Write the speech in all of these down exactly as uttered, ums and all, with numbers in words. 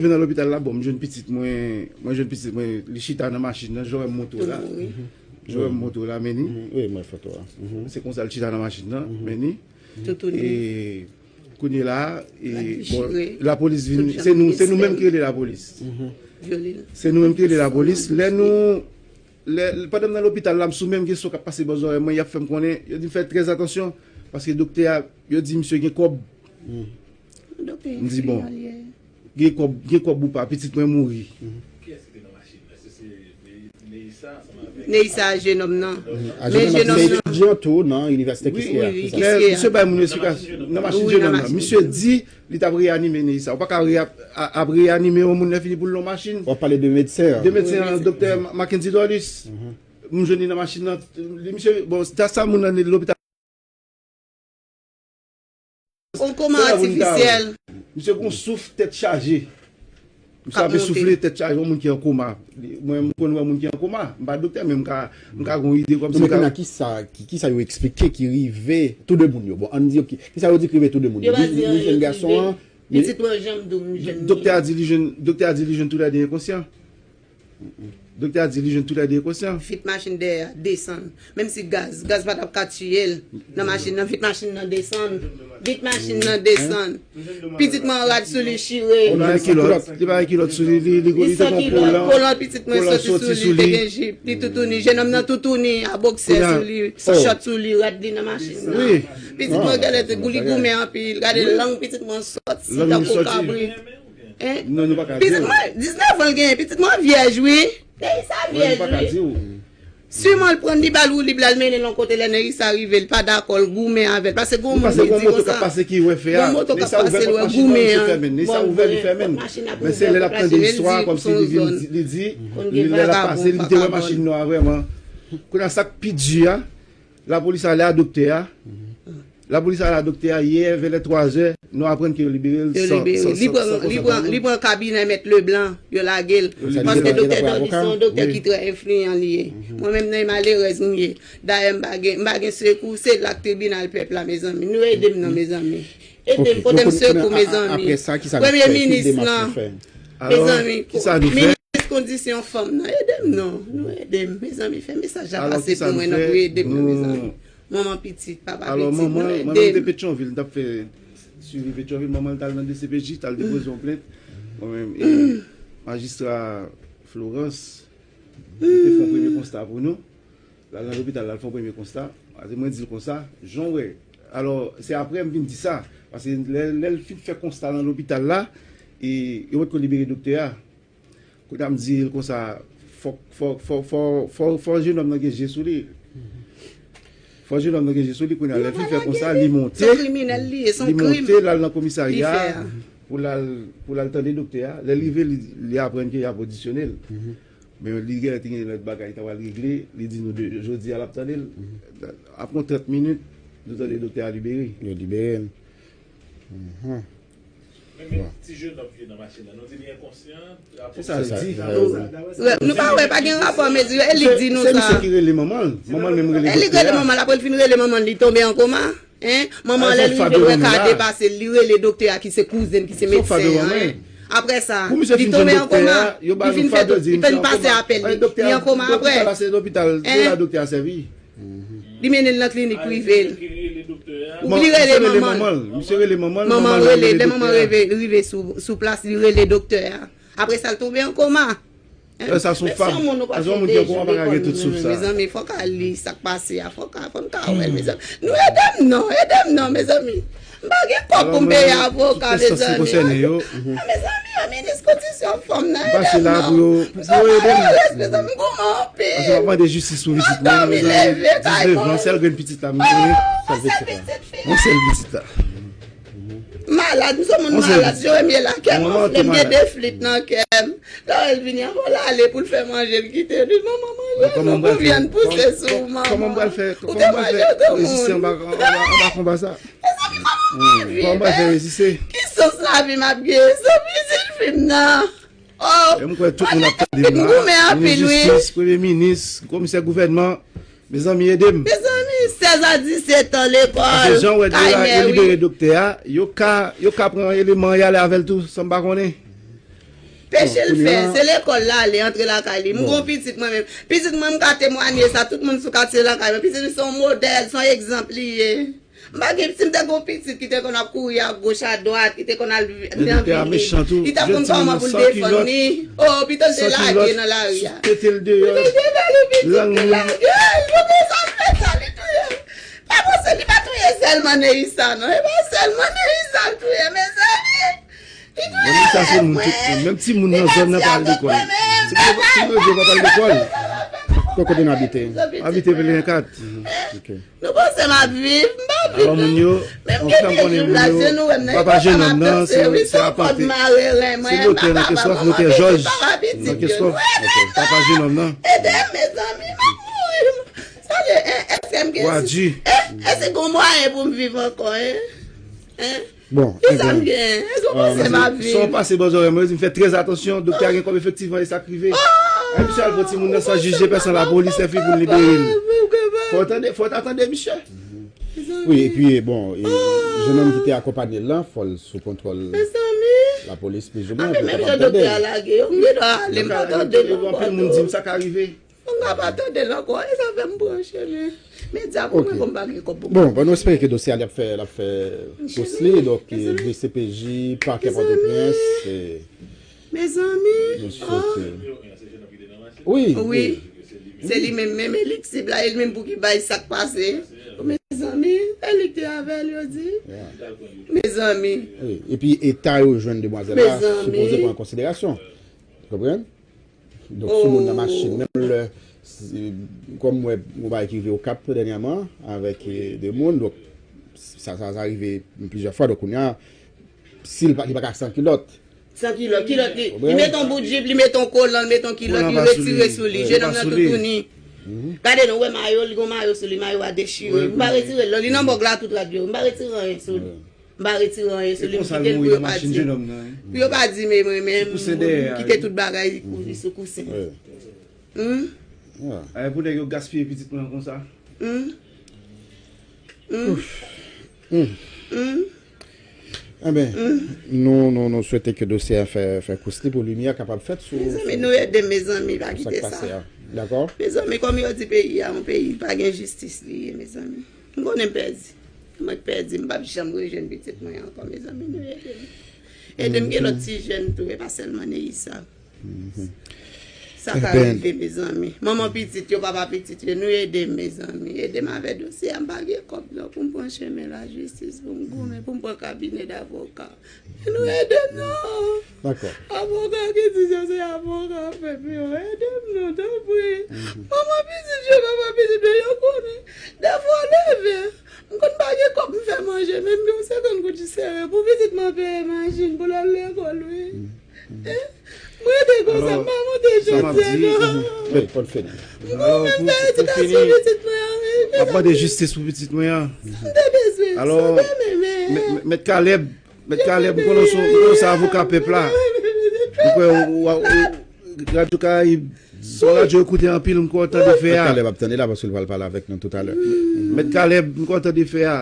rive nan lopital la, bon, m jwenn pitit mwen, mwen jwenn pitit mwen, li chita nan machin nan, jan w wè m montre w la. Jan w wè m montre w la, men ni. Mhm. Wi, m wè foto a. Mhm. Se konsa l chita nan machin nan, men ni. Toutouni. E kounye la, e, bon, lapolis vin, se nou, se nou menm ki rele lapolis. Se nou menm ki rele lapolis. Lè nou, lè, pandan m nan lopital la, m sou menm kesyon k ap pase bò zòrèy mwen, y ap fè m konnen, yo di m fè trè atansyon, paske doktè a, yo di misye gen kòb. M di, bon, gen kòb, gen kòb ou pa, pitit mwen mouri. Kiyès ki te nan machin nan? Èske se Neissa ansanm avèk Neissa, jenòm nan. Men jenòm nan. Etidyan tou nan inivèsite Kiskeya. Wi, wi, Kiskeya. Misye bay moun eksplikasyon nan machin jenòm nan. Misye di li t ap reyanime Neissa. Ou pa ka re-, ap, ap reyanime yon moun lè fini pou l nan machin. W ap pale de medsen an. De medsen an, doktè Mackendy Dorlus. M jwenn li nan machin nan. Li, misye, bon, sa, sa moun nan lopital. On koma atifisyèl. Misye gon souf tèt chaje. Misye ap soufle tèt chaje, yon moun ki an koma. Mwen, m konn wè moun ki an koma. M pa doktè, men m ka, m ka gon ide kòmsi. Non, men kounye a, kisa, ki, kisa yo eksplike ki rive tou de moun yo? Bon, ann di, ok. Kisa yo di ki rive tou de moun yo? Li, li jwenn gason an. Pitit mwen, jan m di w, m jwenn. Doktè a di li jwenn, doktè a di li jwenn toulède enkonsyan. Doktè a di li jwenn toulède enkonsyan. Vit machin dèyè a desann. Menm si gaz, gaz pa t ap ka tiye l nan machin nan, vit machin nan desann. Vit machin nan desann. Pitit mwen an rad sou li chire. Li pa gen kilòt, li pa gen kilòt sou li, li, li, li te gen kolan. Kolan pitit mwen soti sou li, te gen jip, li toutouni. Jenòm nan toutouni, a boksè sou li, chòt sou li, rad li nan machin nan. Pitit mwen genlè te gou-, li goumen anpil. Gade lang pitit mwen sòti tankou kabrit. Hein? Non, nou pa ka di w. Pitit mwen, diznèf an l genyen, pitit mwen vyèj, wi. Depi sa vyèj, wi. Siman l pran li ba l woulib la, l mennen l yon kote, lè Neissa rive, l pa dakò, l goumen avè l. Paske gon moun li di konsa. Gon moto k ap pase ki wè fè a. Gon moto k ap pase, l wè goumen an. Neissa ouvè, li fèmen. Men se lè l ap tande istwa, kòmsi li vin, li di, lè l ap pase, li te wè machin nwa vrèman. Kounye a sa k pi di a, Lapolis ale a doktè a. Lapolis ale a doktè a yè vè lè twazè, nou aprann ke yo libere l san, san, san, san konsèvasyon. Li pran, li pran kabinè Mèt Leblanc, yo lage l. Paske doktè Dorlus se yon doktè ki trè enfliyan li ye. Mwen menm nan malerèz m ye. Dayè m pa gen, m pa gen sekou, se la k tribinal pèp la, mezanmi. Nou ede m non, mezanmi. Ede m pote m sekou, mezanmi. Premye minis lan. Mezanmi, minis kondisyon fanm nan, ede m non, nou ede m. Mezanmi, fè mesaj la pase pou mwen non, pou ede m non, mezanmi. Manman pitit, papa pitit, nou ede m. Alò, manman, manman li te Petyonvil, li t ap fè swivi Petyonvil, manman li t al nan D C P J, t al depoze yon plent. Mwen menm, e, majistra Florence, li te fè yon premye konsta pou nou. L al nan lopital la, l fè yon premye konsta. Paske mwen di l konsa, jan w wè. Alò, se apre m vin di sa. Paske lè, lè l fin fè konsta nan lopital la, e, yo potko libere doktè a. Kounye a m di l konsa, fòk, fò, fò, fò, fò, fò jenòm nan gen je sou li. Fò jenòm nan gen je sou li, kounye a lè l fin fè konsa, li monte, li monte, l al nan komisarya pou l al, pou l al tande doktè a. Lè l rive, li, li aprann ke y ap odisyone l. Men li genlè te gen lòt bagay li ta pral regle, li di nou de, jodi a l ap tande l. Apre yon trant minit, nou tande doktè a libere. Yo libere l. Men, men ti jenòm ki te nan machin nan, nou di li enkonsyan. Se sa l di. Nou pa wè, pa gen rapò, men e li k di nou sa. Se misye ki rele manman l. Manman l menm rele doktè a. E li k rele manman l, apre l fin rele manman l, li tonbe an koma. Hein? Manman an, lè l rive, l wè ka depase l, li rele doktè a ki se kouzen l, ki se medsen an, hein? Apre sa, li tonbe an koma, li fin fè tout, li fin pase apèl li, li an koma apre. Lopital la se lopital, se la doktè a sèvi. Li mennen l nan klinik prive l. Li rele manman l. Misye rele manman l, manman l rele, lè manman rive, rive sou, sou plas, li rele doktè a. Apre sa, l tonbe an koma. Sa se yon fab. Sa se yon moun ki an koma, pa ka gen tout souf sa. Mezanmi, fòk a li sa k pase a, fòk a, fòk n ka wè l, mezanmi. Nou ede m non, ede m non, mezanmi. M pa gen kòb pou m peye avoka, mezanmi. Mezanmi, an minis kondisyon fanm nan, ede m non. M sot malerèz, mezanmi, m goumen anpil. Paske m ap mande jistis pou pitit mwen, mezanmi. Diznèf an, sèl grenn pitit la m genyen. Yon sèl pitit fi. Yon sèl pitit la. Malad, m se moun malad, Jeremie lakè m anfle, m gen de flit nan kè m. Lè w wè l vini anvan l ale pou l fè manje, l kite l. Manman manje, non, pou vyann pouse sou ou, manman. Ou te manje de moun. Mezanmi, kòman m ap viv? Ki sans lavi m ap gen? Se pitit fi m nan. Oh, m kwè tout moun ap tande m la. Minis jistis, premye minis, komisè gouvènman, mezanmi, ede m. Mezanmi, sèz a disèt an, lekòl. Paske jan w wè deja, yo libere doktè a, yo ka, yo ka pran eleman y ale avè l tou, san m pa konnen. Peche l fè, se lekòl l ale, antre lakay li. M gon pitit mwen menm. Pitit mwen, m ka temwanye sa, tout moun sou katye lakay mwen. Pitit mwen se yon modèl, se yon egzanp li ye. M pa gen, si m te gen yon pitit ki te konn ap kouri agoch adwat, ki te konn al nan vil li, li t ap konn kòman pou l defann li. Oh, pito l te lage nan lari a. Pito l te lage pitit li, lage l, pou ki sa l fè sa, li touye l. Pa panse li pa touye sèlman Neïssa non, e pa sèlman Neïssa l touye, mezanmi. Li touye mwen. Sa se moun tout moun, menm timoun nan zòn nan pa al lekòl. Si mwen, si mwen, yo pa al lekòl. Kote nou abite? Abite Peleyen kat. Ok. Nou panse m ap viv, m pa viv. Alò moun yo, men m gen de jou la, se nou wè m nan, papa jenòm nan, se, se apante, se notè nan Kestwòf, notè Jòj nan Kestwòf, papa jenòm nan. Ede m, mezanmi, m ap mouri. Sa vle, en, èske m gen, en, èske gon mwayen pou m viv ankò, en? En? Bon, kisa m gen? Èske w panse m ap viv? Sa w pase bò zòrèy mwen, yo di m fè trè atansyon, doktè a gen kòb efektivman, e sa k rive. Ay, misye al pran timoun nan san jije pèsonn, lapolis fè fi pou l libere l. Fò w tande, fò w ta tande misye. Wi, epi, bon, e, jenòm ki te akonpanye l lan, fò l sou kontwòl lapolis, plizoumwen, pou yo kapab tande l. Anpil moun di m sa ka rive. Mwen ka pa tande l ankò, e sa fè m pran chemen medya pou mwen, bon, m pa gen kòb pou mwen. Bon, bon, nou espere ke dosye a l ap fè, l ap fè kous li, donk, D C P J, pakè Pòtoprens, e mezanmi, nou swete. Wi, wi. Se li menm, menm Elixib la, e li menm pou ki bay sa k pase. Mezanmi, e li k te avè l, yo di. Mezanmi. Wi, epi eta yo jwenn demwazèl la, sipoze pran an konsiderasyon. Ou konprann? Donk, sou moun nan machin, menm lè, si, kòm m wè yon bagay ki rive Okap dènyèman, avèk, e, de moun, donk, sa, sa, sa rive plizyè fwa, donk, kounye a, si l pa, li pa ka san kilòt. San kilòt, kilòt, li, li mete yon bout jip, li mete yon kolan, li mete yon kilòt, li retire sou li, jenòm nan toutouni. Gade non, ou wè mayo, li gon mayo sou li, mayo a dechire. M pa retire l, li nan mòg la tout rad yo, m pa retire anyen sou li. M pa retire anyen sou li, m kite l pou yo pa di. Pou yo pa di, men mwen menm, m kite tout bagay, li sou kousen. Ay, pou nèg yo gaspiye pitit mwen konsa. Enben, nou, nou, nou swete ke dosye a fè, fè kous li pou limyè kapab fèt sou, mezanmi, nou ede m, mezanmi, pa kite sa. Dakò? Mezanmi, kòm yo di peyi a, yon peyi pa gen jistis li ye, mezanmi. M konnen m pèdi. Mwen k pèdi, m p ap janm rejwenn pitit mwen ankò, mezanmi, nou ede m. Ede m, gen lòt ti jèn tou, e pa sèlman Neïssa. Sa ka rive, mezanmi. Manman pitit yo, papa pitit yo, nou ede m, mezanmi. Ede m avè dosye a, m pa gen kòb non pou m pran chemen lajistis, pou m goumen, pou m pran kabinè davoka. Nou ede m non. Dakò. Avoka ki di se, se avoka pèp yo. Ede m non, tanpri. Manman pitit yo, papa pitit yo, yo konnen. Dèfwa w leve, m konn pa gen kòb m fè manje, men m gen yon senkant goud sere pou pitit mwen peye machin pou l al lekòl, wi. Mwen te konsa, m pa monte chantier non. Wi, fò n fini. M goumen, m fè edikasyon pitit mwen an, wi. M ap mande jistis pou pitit mwen an. M te bezwen sove men, men. Mèt Caleb, Mèt Caleb, m konnen w se, m konnen w se avoka pèp la. M kwè w, w, w, Radyo Karayib, se yon radyo yo koute anpil, m kwè w tande fè a. Mèt Caleb ap tande la, paske l pral pale avèk nou toutalè. Mèt Caleb, m kwè w tande fè a.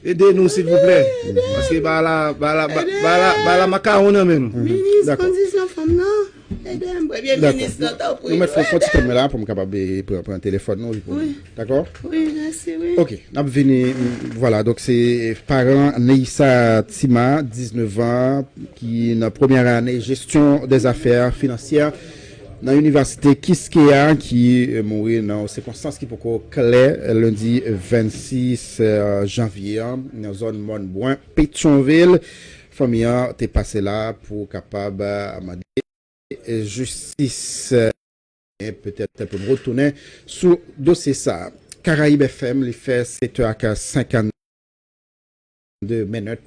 Ede nou, silvouplè. Paske bagay la, bagay la, bagay la, bagay la makawon nan men nou. Minis kondisyon fanm nan. Ede m, premye minis lan, tanpri. Nou mèt fè yon ti tèm la pou m kapab, eh, pran, pran telefòn nou, wi, pou nou. Dakò? Wi, mèsi, wi. Ok, n ap vini, mm, vwala, donk se paran Neïssa Tima, diznèf an, ki nan premyè ane jesyon dè zafè finansyè nan inivèsite Quisqueya, ki, eh, mouri nan yon sikonstans ki poko klè, lendi vennsis, eh, janvye an, nan zòn Mòn Bwen, Petyonvil. Fanmi an te pase la pou kapab, eh, mande jistis, eh, petèt pou n retounen sou dosye sa. Karayib F M, li fè sèt è ak senkannde minit.